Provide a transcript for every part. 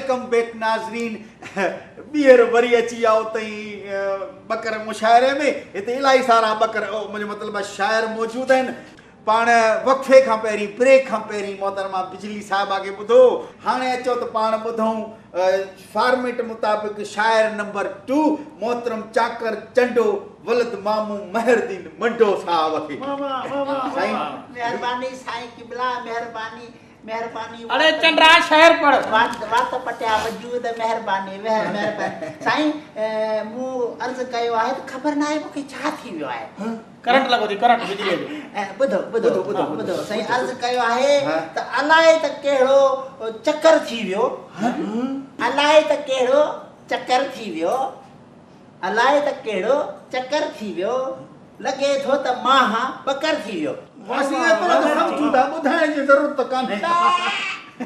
Welcome back ناظرين ٻيهر وري اچي ويا اتئين ٻڪر مشاعري ۾ هتي الاهي سارا ٻڪر منهنجو مطلب آهي شاعر موجود آهن پاڻ وقفي کان پهرين بريڪ کان پهرين محترمه بجلي صاحبه کي ٻڌو هاڻي اچو ته پاڻ ٻڌون فارميٽ مطابق شاعر نمبر ٽو محترم چاڪر چنڊو ولد مامو مهردين منڊو صاحب کي سائين مهرباني سائين قبلا مهرباني مهرباني اڙي چنڊا شعر پڙھ. وات وات پٽيا وجود مهرباني مهرباني سائين مون عرض ڪيو آهي ته خبر ناهي مون کي ڇا ٿي ويو آهي. ڪرنٽ لڳو ٿي ڪرنٽ بجليء جو. ٻڌو ٻڌو ٻڌو سائين عرض ڪيو آهي ته الائي ته ڪهڙو چڪر ٿي ويو الائي ته ڪهڙو چڪر ٿي ويو الائي ته ڪهڙو چڪر ٿي ويو لڳي ٿو ته ماهان ٻڪر ٿي ويو. اسين ايترو ته سمجهون ٿا ٻڌائڻ جي ضرورت ته ڪانهي.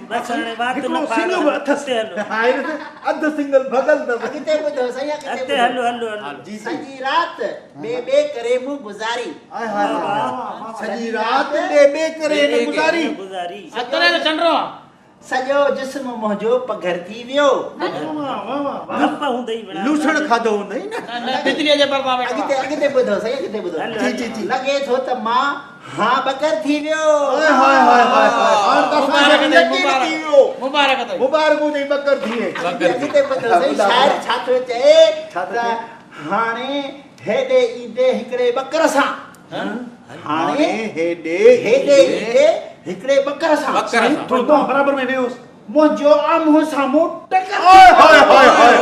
بس هاڻي وات نه هڪڙو ڦاڙ سنگ به اٿس. اڳتي هلو. اڌ سنگل ڀڳل اٿس. اڳتي ٻڌو سائين اڳتي اڳتي ٻڌو. هلو هلو هلو. جي جي. سڄي رات ٻي ٻي ڪري مون گذاري. High high high high. سڄي رات ٻي ٻي ڪري هن گذاري. گذاري. تڏهن ته چنڊو آن. سڄو جسم منهنجو پگهر ٿي ويو. ڌپ هوندئي وڙا. لوسڻ کاڌو هوندئي نه. نه نه بجليء جي ڀرسان ويٺو اڳتي آن. اڳتي ٻڌو سائين اڳتي ٻڌو. جي جي جي. لڳي ٿو ته مان هان ٻڪر ٿي ويو. High high high high high هاڻ ته اسان کي مبارڪ به اٿئي يقين مبارڪ ٿي ويو. مبارڪ اٿئي. مبارڪون اٿئي ٻڪر ٿي وئين. اڳتي اڳتي ٻڌو سائين شاعر ڇا ٿو چئي ڇا ٿو ته چئي؟ هاڻي هيڏي ايندي هڪڙي ٻڪر سان. هاڻي هيڏي هيڏي ايندي هڪڙي ٻڪر سان. ٻڪر سان. ٿورو تون برابر ۾ ويهوس. منهنجو آمهون سامهون ٽڪر ٿي هاء ويو. High high high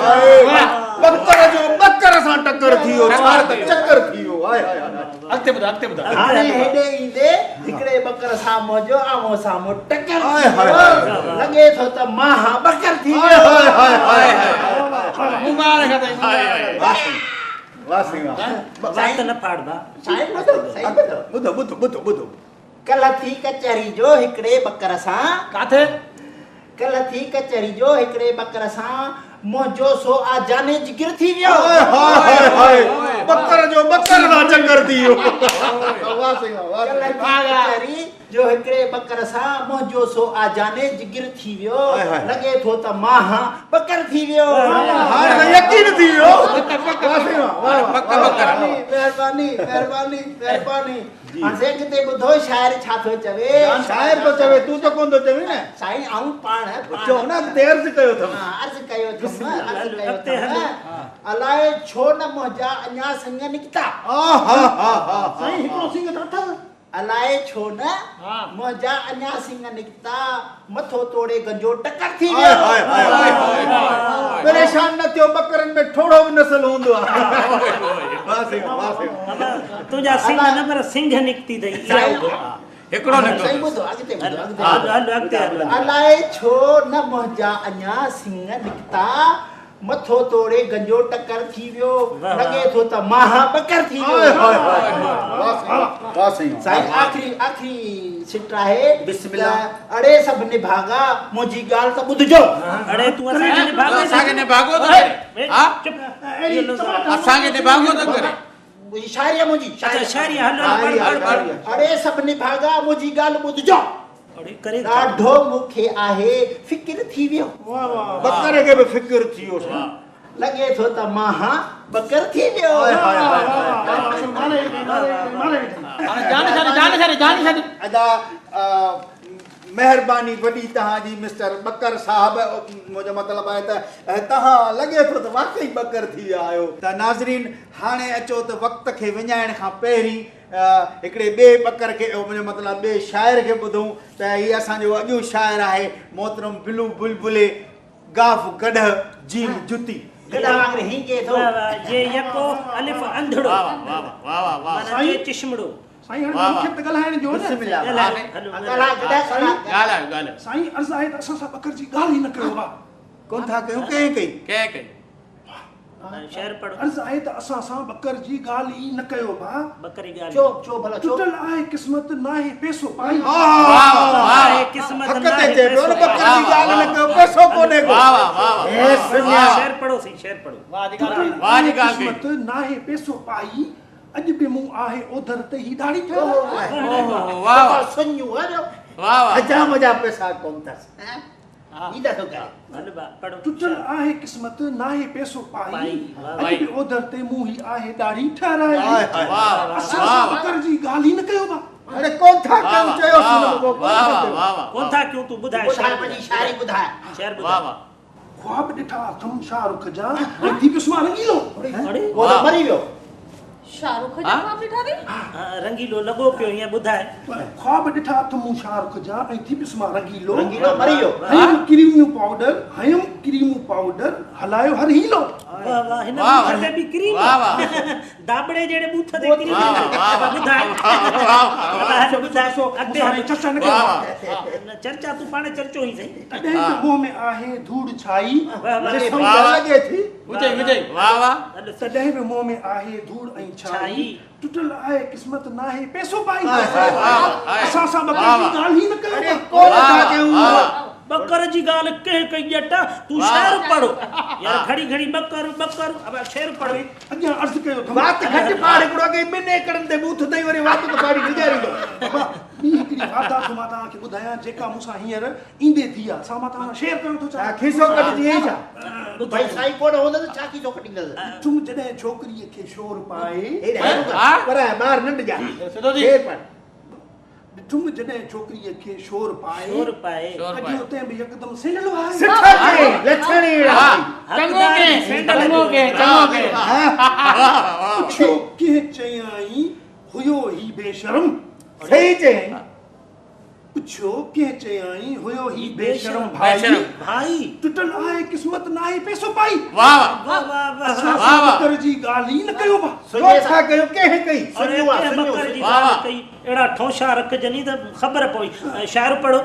high high ٻڪر جو ٻڪر سان ٽڪر ٿي ويو ڇا ته چڪر ٿي ويو هاء هاء هاء. اڳتي ٻڌاء اڳتي ٻڌاء. هاڻي هيڏي ايندي هڪڙي ٻڪر سان منهنجو آمهون سامهون ٽڪر ٿي هاء هاء ويو. هاء. لڳي ٿو ته مان هان ٻڪر ٿي هاء ويو. High high high high. مبارڪ اٿئي مبارڪ. واهه سائين واهه سائين واهه. وات نه ڦاڙ ڀاء. سائين ٻڌو سائين ٻڌو. ٻڌو ٻڌو ٻڌو ٻڌو. ڪلهه ٿي ڪچهري جو هڪڙي ٻڪر سان. ڪاٿي؟ ڪلهه ٿي ڪچهري جو هڪڙي ٻڪر سان، منهنجو سو آ جاني جگر ٿي ويو. هاء هاء هاء هاء ٻڪر جو ٻڪر سان چڪر ٿي ويو. واهه سائين واهه واهه ڪلهه ٿي ڪچهري جو هڪڙي ٻڪر سان، منهنجو سو آ جاني جگر ٿي ويو. لڳي ٿو ته مان هان ٻڪر ٿي ويو. هاڻي ته يقين ٿي ويو. واهه سائين واهه واهه پڪ ٻڪر. مهرباني مهرباني مهرباني. هاڻ سائين اڳتي ٻڌو شاعر ڇا ٿو چوي. شاعر ٿو چوي تون ته ڪونه ٿو چوين نه. سائين آئون پاڻ چئو نه اڳتي عرض ڪيو اٿم. ها عرض ڪيو اٿم عرض ڪيو اٿم الائي ڇو نه منهنجا اڃا سڱ نڪتا. آهاهاها. سائين هڪڙو سڱ ته اٿس. الائي ڇو نه منهنجا اڃا سڱ نڪتا مٿو توڙي گنجو ٽڪر ٿي ويو. هاء هاء هاء هاء پريشان نه ٿيو ٻڪرن ۾ ٺوڙهو به نسل هوندو آهي. واهه سائين واهه سائين. بابا تنهنجا سنگ نه پر سنگهه نڪتي اٿئي اها ٻڌو. هڪڙو نڪتو سائين اٿس. ٻڌو اڳتي ٻڌو اڳتي هلو هلو اڳتي هلو. الائي ڇو نه منهنجا اڃا سڱ نڪتا مٿو توڙي گنجو ٽڪر ٿي ويو، لڳي ٿو ته ماها ٻڪر ٿي ويو. سائين آخري آخري سٽ آهي بسم الله اڙي سڀ نڀاڳا منهنجي ڳالهه ته ٻڌجو. اڙي تون اسان کي نڀاڳو اسان کي نڀاڳو ٿو ڪري ها اسان کي نڀاڳو ٿو ڪري. شاعري منهنجي شاعري هلو پڙ پڙ پڙ. اڙي سڀ نڀاڳا منهنجي ڳالهه ٻڌجو. ڏاڍو مون کي آهي فڪر ٿي ويو. ٻڪر کي به فڪر ٿي ويو سائين. لڳي ٿو ته مان هان ٻڪر ٿي ويو. ادا مهرباني وڏي توهان جي مسٽر ٻڪر صاحب منهنجو مطلب آهي ته توهان لڳي ٿو ته واقعي ٻڪر ٿي ويا آهيو. ته ناظرين هاڻي اچو ته وقت کي وڃائڻ کان پهرين هڪڙي ٻئي ٻڪر کي منهنجو مطلب ٻئي شاعر کي ٻڌون ته هي اسان جو اڳيون شاعر آهي محترم بلو بلبلي گاف گڏهه جيم جتي. گڏهه وانگر هينگي ٿو. واه واه جي يڪو الف انڌڙو معنيٰ جي چشمڙو. سائين هاڻي مون کي به ته ڳالهائڻ ڏيو نه. بسم الله. ڳالهايو هلو ڳالهاء گڏهه ڳالهاء. ڳالهايو ڳالهايو. سائين عرض آهي ته اسان سان ٻڪر جي ڳالهه ئي نه ڪيو ڀاء. ڪونه ٿا ڪيون ڪنهن ڪئي. ڪنهن ڪئي. شعر پڙهو. عرض آهي ته اسان سان ٻڪر جي ڳالهه ئي نه ڪيو ڀاء. ٻڪر جي ڳالهه ڇو ڇو ڀلا ڇو. ٽٽل آهي قسمت ناهي پئسو پائي. آهي قسمت حق تي ناهي چئي پيو نه پئسو ٻڪر جي ڳالهه نه ڪيو پئسو ڪونهي ڪو. واه واه واه هي سڃا. شعر پڙهو سائين شعر پڙهو. ٽٽل واه جي آهي ڳالهه ڪئي. قسمت ناهي پئسو پائي اڄ به مون آهي اوڌر تي هي ڏاڙهي ٺهيل. واه واه سڃو آهي. واه واه حجام جا پئسا ڪونه اٿس. هي ٿا ٿو ڪري. هل با پڙهو. ٽٽل آهي قسمت ناهي پئسو پائي پائي، اڄ به اوڌر تي مون هي آهي ڏاڙهي ٺهرائي. High high. اسان سان ٻڪر جي ڳالهه ئي نه ڪيو با. اڙي ڪونه ٿا ڪيون چيوسين نه بابا ڪونه ٿا ڪيون. ڪونه ٿا ڪيون تون ٻڌاء ٻڌاء شعر پنهنجي شاعري ٻڌاء. شعر ٻڌاء. خواب ڏٺا اٿم شاهه رخ جا ۽ ٿي پيس مان رنگيلو. اڙي اهو ته مري ويو. شاهه رخ جا خواب ڏٺا اٿئي؟ ها، رنگيلو لڳو پيو ائين ٻڌاء. خواب ڏٺا اٿم مون شاهه رخ جا ۽ ٿي پيس مان رنگيلو. رنگيلو مري ويو. هنيم ڪريمون پائوڊر هنيم ڪريمون پائوڊر هلايو هر حيلو. واه واه هن ٻوٿ تي به ڪريم. داٻڙي جهڙي ٻوٿ تي ڪريم. ٻڌاء ٻڌاء اڳتي هل. چرچا نه ڪيو. نه چرچا تون پاڻ چرچو ئي سائين. تڏهن ته منهن ۾ آهي ڌوڙ ڇائي. واه واه. لڳي ٿي. تڏهن به منهن ۾ آهي ڌوڙ ۽ ڇائي. ٽٽل آهي قسمت ناهي پئسو پائي. اسان سان ٻڪر جي ڳالهه ئي نه ڪيو. اڙي ڪونه ٿا ڪيون. ٻڪر جي ڳالهه ڪنهن ڪئي ڄٽ تون شعر پڙهه يار گهڙي گهڙي ٻڪر ٻڪر ابا شعر پڙهه. اڳيان عرض ڪيو اٿم. وات گهٽ پاڙ هڪڙو اڳي ئي ٻن ايڪڙن تي ٻوٿ اٿئي وري وات ته پاڙي ڊيڄاريندو. بابا ٻي هڪڙي واردات ٿو مان توهان کي ٻڌايان جيڪا مون سان هينئر ايندي ٿي آ سا مان توهان سان شيئر ڪرڻ ٿو چاهيان. کيسو ڪڍجي ويئي ڇا؟ ڀائي سائين ڪونه هوندس ڇا کيسو ڪڍيندس. ڏٺم جڏهن ڇوڪريء کي شور پائي. پر ٻار نه ڊڄا. شير پائي. ڏٺم جڏهن ڇوڪريء کي شور پائي. شور پائي. ڪڍيو تنهن به يڪدم سينڊل وهائي. سٺا ڪئين لڇڻ ئي اهڙا اٿئي. چڱو ڪئين چڱو ڪئين چڱو ڪئين. پڇيو ڪنهن چيائين هيو هي بي شرم. صحيح چيائين. پڇيو ڪنهن چيائين هيو هي بي شرم ڀائي. ڀائي. ٽٽل آهي قسمت ناهي پئسو پائي. واه واه واه واه. اسان سان ٻڪر جي ڳالهه ئي نه ڪيو با. ڇو ڇا ڪيو ڪنهن ڪئي. اڙي ڪنهن ٻڪر جي ڳالهه ڪئي. اهڙا ٺونشا رکجني ته خبر پوي. شعر پڙهو.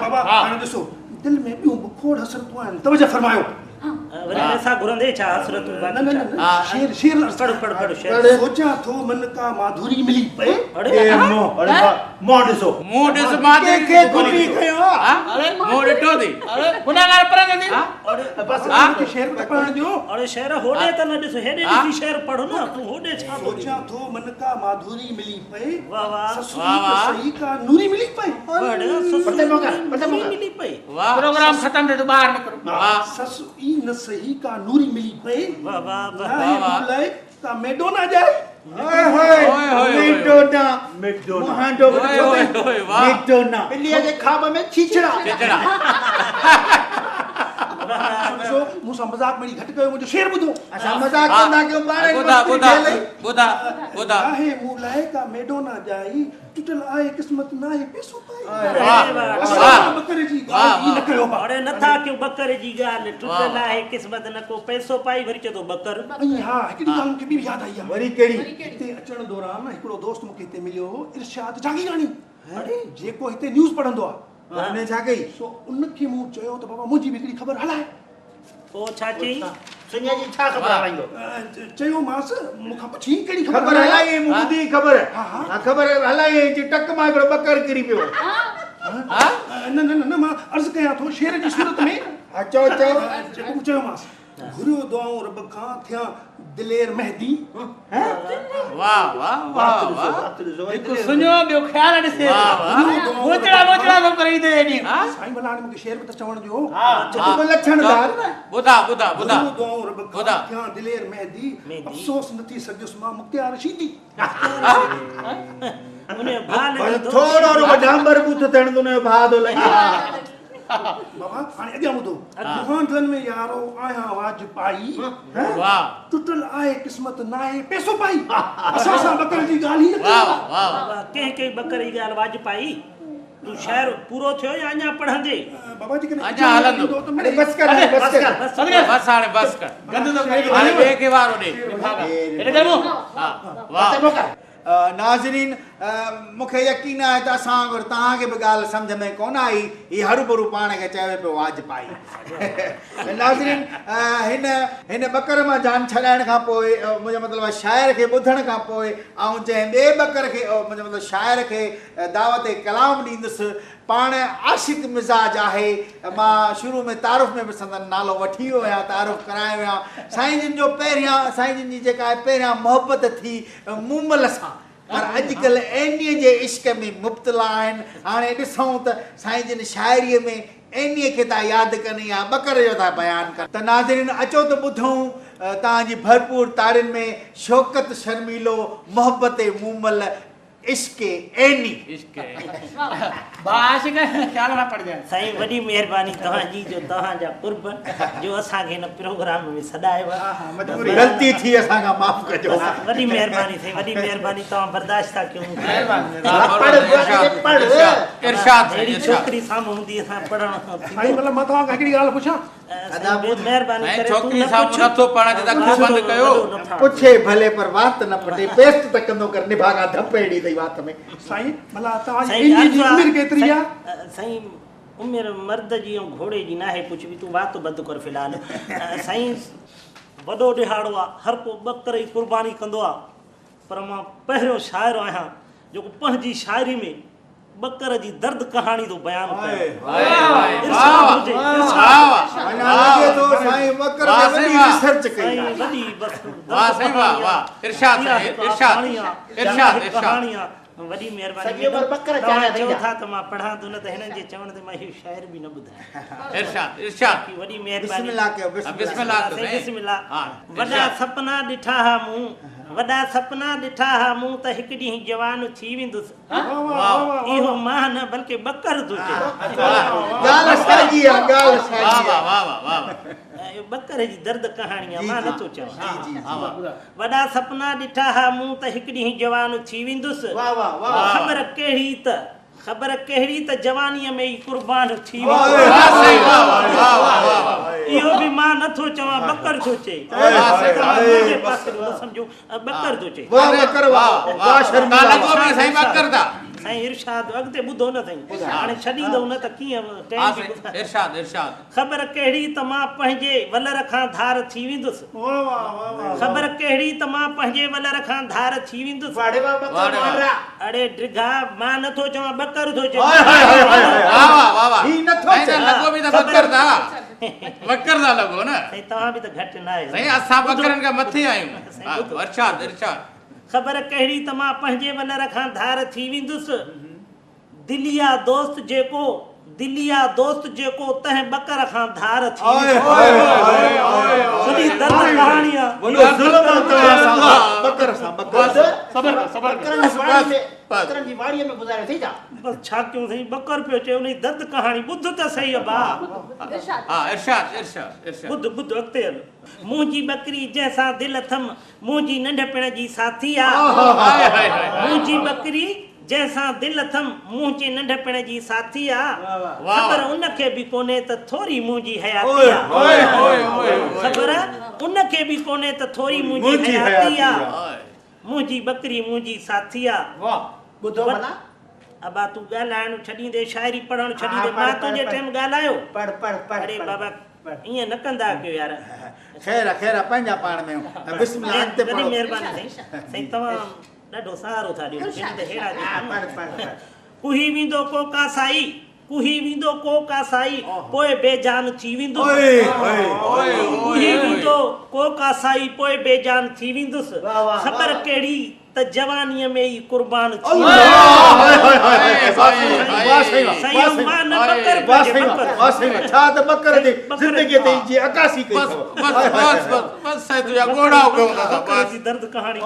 بابا هاڻي ڏسو دل ۾ ٻيون به کوڙ حسرتون آهن توجه فرمايو. وري پئسا گهرندي ڇا حسرتون نه باقي نه ڇا. نه شعر شعر پڙهه پڙهه پڙهه شعر. سوچيان ٿو من ڪا ماڌوري ملي پئي. اڙي منهن ڏسو. منهن ڏس ماڌوري ڪنهن کي گهٽي کنيو آ. منهن ڏٺو ٿي. گنهگار پڙهندي. بس مون کي شعر ته پڙهڻ ڏيو. اڙي شعر هوڏي ته نه ڏس هيڏي ڏسي شعر پڙهه نه تون هوڏي ڇا ٿو ڏسين. سوچيان ٿو من ڪا ماڌوري ملي پئي. واه واه. سسئي ته سهي ڪا نوري ملي پئي. سسئي نوري ملي پئي. پروگرام ختم ٿئي ٿو ٻاهر نڪرو. سسئي نه سهي ڪا نوري ملي پئي. واه واه واه. ناهي مون لاء ڪا ميڊونا ڄائي. هاء هاء ميڊونا مهانڊو به ڏٺو اٿئي ميڊونا. ٻليء جي خواب ۾ ڇيڇڙا. ڏسو مون سان مذاق مڙئي گهٽ ڪيو منهنجو شعر ٻڌو. اسان مذاق ڪندا ڪيون پاڻ ئي مستري ٺهيل آهين. ٻڌا ٻڌا. ناهي مون لاء ڪا ميڊونا ڄائي. ٽٽل آهي قسمت ناهي پئسو پائي. اسان سان ٻڪر جي ڳالهه ئي نه ڪيو با. اڙي نه ٿا ڪيون ٻڪر جي ڳالهه ٽٽل آهي قسمت نه ڪو پئسو پائي وري چئي ٿو ٻڪر. ۽ ها هڪڙي ڳالهه مون کي ٻي به ياد آئي آهي. وري ڪهڙي؟ هتي اچڻ دوران هڪڙو دوست مون کي هتي مليو هو ارشاد جاگيراڻي جيڪو هتي نيوز پڙهندو آهي. ان ڇا ڪئي؟ سو ان کي مون چيو ته بابا منهنجي به هڪڙي خبر هلاء. پوء ڇا چيائين؟ سڃ جي ڇا خبر هلائيندو؟ چيومانس مون کان پڇين ڪهڙي خبر هلائي مون ٻڌي خبر. ها خبر هلائي چي ٽڪ مان هڪڙو ٻڪر ڪري پيو. نه نه نه مان عرض ڪيان ٿو شعر جي صورت ۾. ها چئو چئو. جيڪو مون چيومانس گهريو دعائون رب کان ٿيان دلير مهدي. واه واه واه واه. هڪ سڃو ٻيو خيال ڏسي. موچڙا موچڙا ٿو ڪري ايندي ڏينهن. سائين ڀلا هاڻي مونکي شعر به ته چوڻ ڏيو. تون به لڇڻدار نه. ٻڌا ٻڌا ٻڌا. گهريو دعائون رب کان ٿيان دلير مهدي. افسوس نه ٿي سگهيس مان مختيار رشيدي. ٿورو رڳو ڊامبر ٻوٿ ٿيڻ ته ان جو ڀاء ٿو لڳي. بابا هاڻي اڳيان ٻڌو. مهانڊن ۾ يارو آهيان واج پائي. ٽٽل آهي قسمت ناهي پئسو پائي. اسان سان ٻڪر جي ڳالهه ئي نه ڪيو. ڪنهن ڪئي ٻڪر جي ڳالهه واج پائي. تون شعر پورو ٿيو يا اڃا پڙهندي؟ بابا جيڪڏهن اڃا هلندو. اڙي بس ڪر هاڻي بس ڪر. بس هاڻي بس ڪر. هاڻي ٻئي کي وارو ڏي. واهه. ناظرين مون کي يقين آهي ته اسان وانگر توهان کي به ڳالهه سمجهه ۾ ڪونه آئي. هي هروڀرو پاڻ کي چوي پيو واجپائي. ناظرين هن هن ٻڪر مان جان ڇڏائڻ کان پوء منهنجو مطلب آهي شاعر کي ٻڌڻ کان پوء آئون جنهن ٻئي ٻڪر کي منهنجو مطلب شاعر کي دعوت ڪلام ڏيندس. پاڻ عاشق مزاج آهي. مان شروع ۾ تعارف ۾ به سندن نالو وٺي ويو آهيان، تعارف ڪرايو آهيان. سائين جن جو پهريان سائين جن جي جيڪا آهي پهريان محبت ٿي مومل سان پر اڄڪلهه عينيء جي عشق ۾ مبتلا آهن. هاڻي ڏسون ته سائين جن شاعريء ۾ عينيء کي ٿا ياد ڪن يا ٻڪر جو ٿا بيان ڪن. ته ناظرين اچو ته ٻڌون توهان جي ڀرپور تاڙين ۾ شوڪت شرميلو محبت مومل عشق عيني. عشق عيني. ڀاء عاشق خيال سان پڙهجانء. سائين وڏي مهرباني توهان جي جو توهان جا قرب جو اسان کي هن پروگرام ۾ سڏايو. غلطي ٿي اسان کان معاف ڪجو. وڏي مهرباني سائين وڏي مهرباني توهان برداشت ٿا ڪيو مون کي. پڙهه پڙهه. ارشاد اهڙي ڇوڪري سامهون هوندي اسان پڙهڻ سائين مطلب مان توهان کان هڪڙي ڳالهه پڇان. مهرباني سائين ڪري تون ڇوڪري نه سامهون پڇ. نٿو پڙهان چي ته اکيون بند ڪيو. پڇي ڀلي پر وات نه پٽي پيسٽ ته ڪندو ڪر نڀاڳا ڌپ اهڙي اٿئي وات ۾. سائين ڀلا توهان جي عيني جي عمر ڪيتري آ؟ سائين عمر مرد جي ۽ گهوڙي جي ناهي پڇبي تون وات بند ڪر في الحال. سائين وڏو ڏهاڙو آ هر ڪو ٻڪر جي قرباني ڪندو آ پر مان پهريون شاعر آهيان جيڪو پنهنجي شاعري ۾ ٻڪر جي درد ڪهاڻي ٿو بيان ڪيان. ارشاد هجي ارشاد. اڃا لڳي ٿو سائين ٻڪر تي وڏي ريسرچ ڪئي آهي. سائين وڏي بس واه سائين واه واه ارشاد سائين ارشاد ارشاد ارشاد. وڏي مهرباني سڄي عمر ٻڪر توهان چاڙهيا چئو اٿئي ٿا ته مان پڙهان ٿو نه ته هنن جي چوڻ تي مان اهو شعر به نه ٻڌايان. ارشاد ارشاد. باقي وڏي مهرباني. بسم الله ڪيو بسم الله ڪيو سائين بسم الله. ها وڏا سپنا ڏٺا ها مون وڏا سپنا ڏٺا ها مون ته هڪ ڏينهن جوان ٿي ويندس. اهو مان نه بلڪه ٻڪر ٿو چئي. ڳالهه ساڳي آ ڳالهه ساڳي آ. اهو ٻڪر جي درد ڪهاڻي آ مان نٿو چوان. وڏا سپنا ڏٺا ها مون ته هڪ ڏينهن جوان ٿي ويندس. خبر ڪهڙي ته خبر ڪهڙي ته جوانيء ۾ ئي قربان ٿي ويندس. اهو به مان نٿو چوان ٻڪر ٿو چئي. توهان منهنجي پاسي نه سمجهو. ٻڪر ٿو چئي. واه ٻڪر واه واه شرميلا واه. لڳو به سائين ٻڪر ٿا. سائين ارشاد اڳتي ٻڌو نه سائين هاڻي ڇڏيندو نه ته ڪيئن ٽائيم به گذاري. ارشاد ارشاد. خبر ڪهڙي ته مان پنهنجي ولر کان ڌار ٿي ويندس. خبر ڪهڙي ته مان پنهنجي ولر کان ڌار ٿي ويندس. اڙي ڊگها مان نٿو چوان ٻڪر ٿو چئي. واه واه واه واه هي نٿو چئي. لڳو به ته ٻڪر ٿا. ٻڪر ٿا لڳو نه. سائين توهان به ته گهٽ نه آهيو. سائين اسان ٻڪرن کان مٿي آهيون. ارشاد ارشاد. خبر ڪهڙي ته مان پنهنجي ولر کان ڌار ٿي ويندس. دليا دوست جيڪو دليا دوست جيڪو تنهن ٻڪر کان ڌار ٿي ويندس. وڏي درد ڪهاڻي آ. وڏو ظلم آ توهان سان ٻڪر سان ٻڪر سان. صبر ڪر صبر ڪر. ٻڪرن جي واڙي ۾ گذاريو اٿئي ڇا؟ بس ڇا ڪيون سائين ٻڪر پيو چئي انهي درد ڪهاڻي ٻڌ ته سهي ابا. ارشاد ها ارشاد ارشاد ارشاد. ٻڌ ٻڌ اڳتي هل. منهنجي ٻڪري جنهن سان دل اٿم منهنجي ننڍپڻ جي ساٿي آ. منهنجي ٻڪري جنهن سان دل اٿم منهنجي ننڍپڻ جي ساٿي آ. خبر ان کي به ڪونهي ته ٿوري منهنجي حياتي آ. خبر ان کي به ڪونهي ته ٿوري منهنجي حياتي آ. منهنجي ٻڪري منهنجي ساٿي آ. واھ. ٻڌو ڀلا. ابا تون ڳالهائڻ ڇڏيندي شاعري پڙهڻ ڇڏيندي مان تنهنجي ٽيم ڳالهايو. پڙھ پڙھ پڙھ. اڙي بابا ائين نه ڪندا ڪيو يار. خير آ خير آ پنهنجا پاڻ ۾ بسم الله اڳتي وڏي پڙهو. مهرباني سائين سائين توهان ڏاڍو سهارو ٿا ڏيو مونکي نه ته ههڙا پڙھ پڙھ پڙھ. ڪوهي ويندو ڪو ڪاسائي ڪوهي ويندو ڪو ڪاسائي پوء بي جان ٿي ويندس. ڪوهي ويندو ڪو ڪاسائي پوء بي جان ٿي ويندس. خبر ڪهڙي ته جوانيء ۾ ئي قربان ٿي ويندس. سائين مان نه ٻڪر پيو چئي ٻڪر. ڇا ته ٻڪر جي زندگيء تي جي عڪاسي ڪئي اٿو. بس بس بس بس سائين تنهنجا ڳوڙها اگهون ٿا ٻڪر جي درد ڪهاڻي.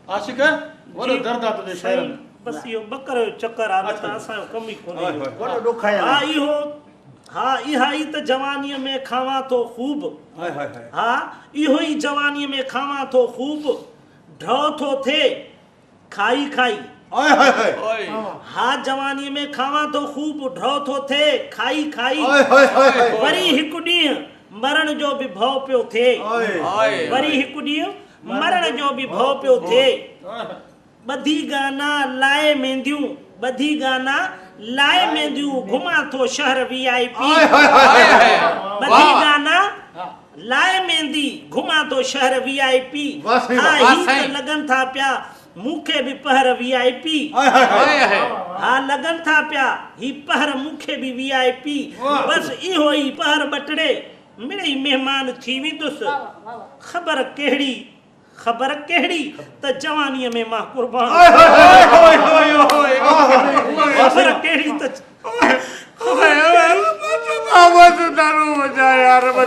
عاشق وڏو درد آ تنهنجي شعر ۾. بس اهو ٻڪر جو چڪر آ نه ته اسان جو ڪم ئي ڪونهي اهو. وڏو ڏک آهي. ها اهو ها اها ئي ته جوانيء ۾ کاوان ٿو خوب. ها اهو ئي جوانيء ۾ کاوان ٿو خوب. ڍؤ ٿو ٿئي کائي کائي. ها جوانيء ۾ کاوان ٿو خوب ڍؤ ٿو ٿئي کائي کائي. وري هڪ ڏينهن مرڻ جو به ڀؤ پيو ٿئي. وري هڪ ڏينهن مرڻ جو به ڀؤ پيو ٿئي. ٻڌي گانا لائي مينديون، ٻڌي گانا لائي مينديون، گهمان ٿو شهر وي آء پي. ٻڌي گانا لائي ميندي، گهمان ٿو شهر وي آء پي. ها هي ته لڳن ٿا پيا مون کي به پهر وي آء پي. ها لڳن ٿا پيا هي پهر مون کي به وي آء پي. بس اهو ئي پهر ٻٽڙي مڙئي مهمان ٿي ويندس. خبر ڪهڙي خبر ڪهڙي ته جوانيء ۾ مان قربان خبر ڪهڙي ته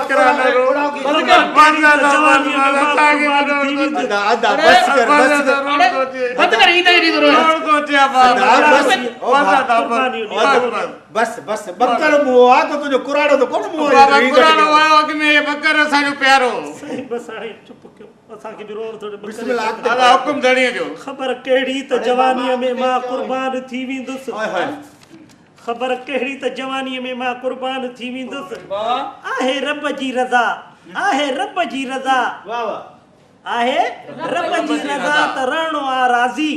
ٻڪرا نه رو. جوانيء ۾ مان قربان ٿي ويندس. ادا ادا بس ڪر بس ڪر. بند ڪر هي ته هيڏي ٿو روئي. ادا بس بس بس ٻڪر موئو آ ڪو تنهنجو ڪراڙو ته ڪونه موئو بابا ڪراڙو آيو اڳ ۾ ٻڪر اسان جو پيارو. سائين بس هاڻي چپ ڪيو اسان کي به روئڻ ٿو ڏي. بسم الله اڳتي ادا حڪم ڌڻيء جو. خبر ڪهڙي ته جوانيء ۾ مان قربان ٿي ويندس. خبر ڪهڙي ته جوانيء ۾ مان قربان ٿي ويندس. آهي رب جي رضا آهي رب جي رضا آهي رب جي رضا ته رهڻو آ راضي.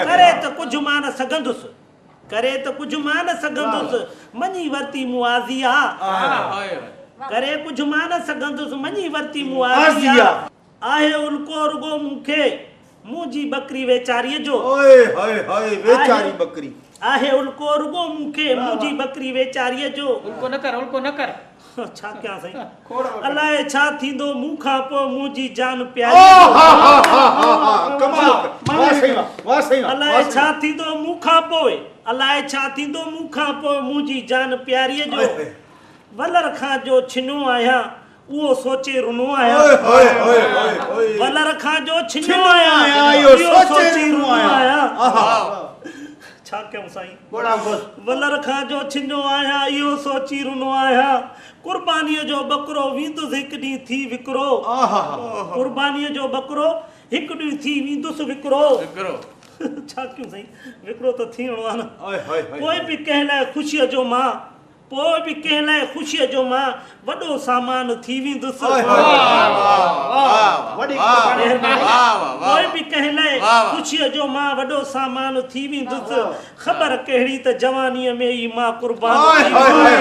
ڪري ته ڪجهه مان نه سگهندس. ڪري ته ڪجهه مان نه سگهندس، مڃي ورتي مون آزي آ. ڪري ڪجهه مان نه سگهندس، مڃي ورتي مون آزي آ. آهي الڪو رڳو مون کي، منهنجي ٻڪري ويچاريء جو. آهي الڪو رڳو مون کي، منهنجي ٻڪري ويچاريء جو. الڪو نه ڪر، الڪو نه ڪر. ڇا ڪيان سائين الائي ڇا ٿيندو مون کان پوء منهنجي جان پياري الائي ڇا ٿيندو مون کان پوء الائي ڇا ٿيندو مون کان پوء منهنجي جان پياري جو ولر کان جو ڇنو آهيان اهو سوچي رنو آهيان ولر کان جو ڇنو آهيان اهو سوچي رنو آهيان ڇا ڪيون سائين ولر کان جو ڇنو آهيان اهو سوچي رنو آهيان قربانيء جو ٻڪرو ويندس هڪ ڏينهن ٿي وڪرو قربانيء جو ٻڪرو هڪ ڏينهن ٿي ويندس وڪرو ڇا ڪيون سائين وڪرو ته ٿيڻو آهي نه پوء به ڪنهن لاء خوشيء جو مان پوء به ڪنهن لاء خوشيء جو مان وڏو سامان ٿي ويندس. پوء به ڪنهن لاء خوشيء جو مان وڏو سامان ٿي ويندس. خبر ڪهڙي ته جوانيء ۾ ئي مان قربان ٿي ويندس.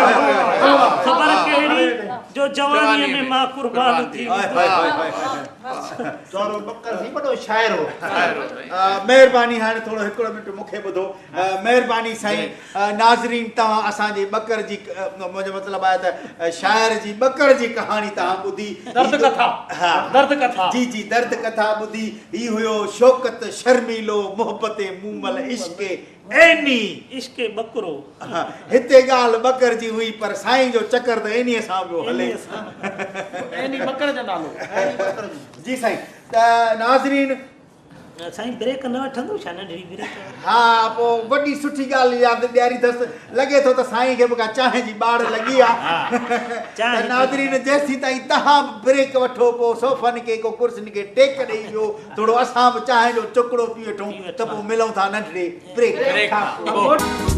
خبر ڪهڙي جو جوانيء ۾ مان قربان ٿي ويندس. چورو ٻڪر سائين وڏو شاعر هو. مهرباني هاڻي ٿورو هڪڙو منٽ مون کي ٻڌو. مهرباني سائين. ناظرين توهان اسان جي ٻڪر جي منهنجو مطلب آهي ته شاعر جي ٻڪر جي ڪهاڻي توهان ٻڌي درد ڪٿا ها درد ڪٿا جي جي درد ڪٿا ٻڌي هي هيو شوڪت شرميلو محبت مومل عشق عيني عشق ٻڪرو هتي ڳالهه ٻڪر جي هئي پر سائين جو چڪر ته عيني سان پيو هلي عيني ٻڪر جو نالو جي سائين ته ناظرين سائين بريڪ نه وٺندو ڇا ننڍڙي بريڪ. ها پو وڏي سٺي ڳالهه ياد ڏياري ٿس لڳي ٿو ته سائين کي به ڪا چانهه جي ٻاڙ لڳي آ ته ناظرين جيسين تائين تهان به بريڪ وٺو پو صوفن کي ڪو ڪرسين کي ٽيڪ ڏئي ويو ٿورو اسان به چانهه جو چڪڙو پي وٺون ته پو ملون ٿا ننڍڙي بريڪ کان پو.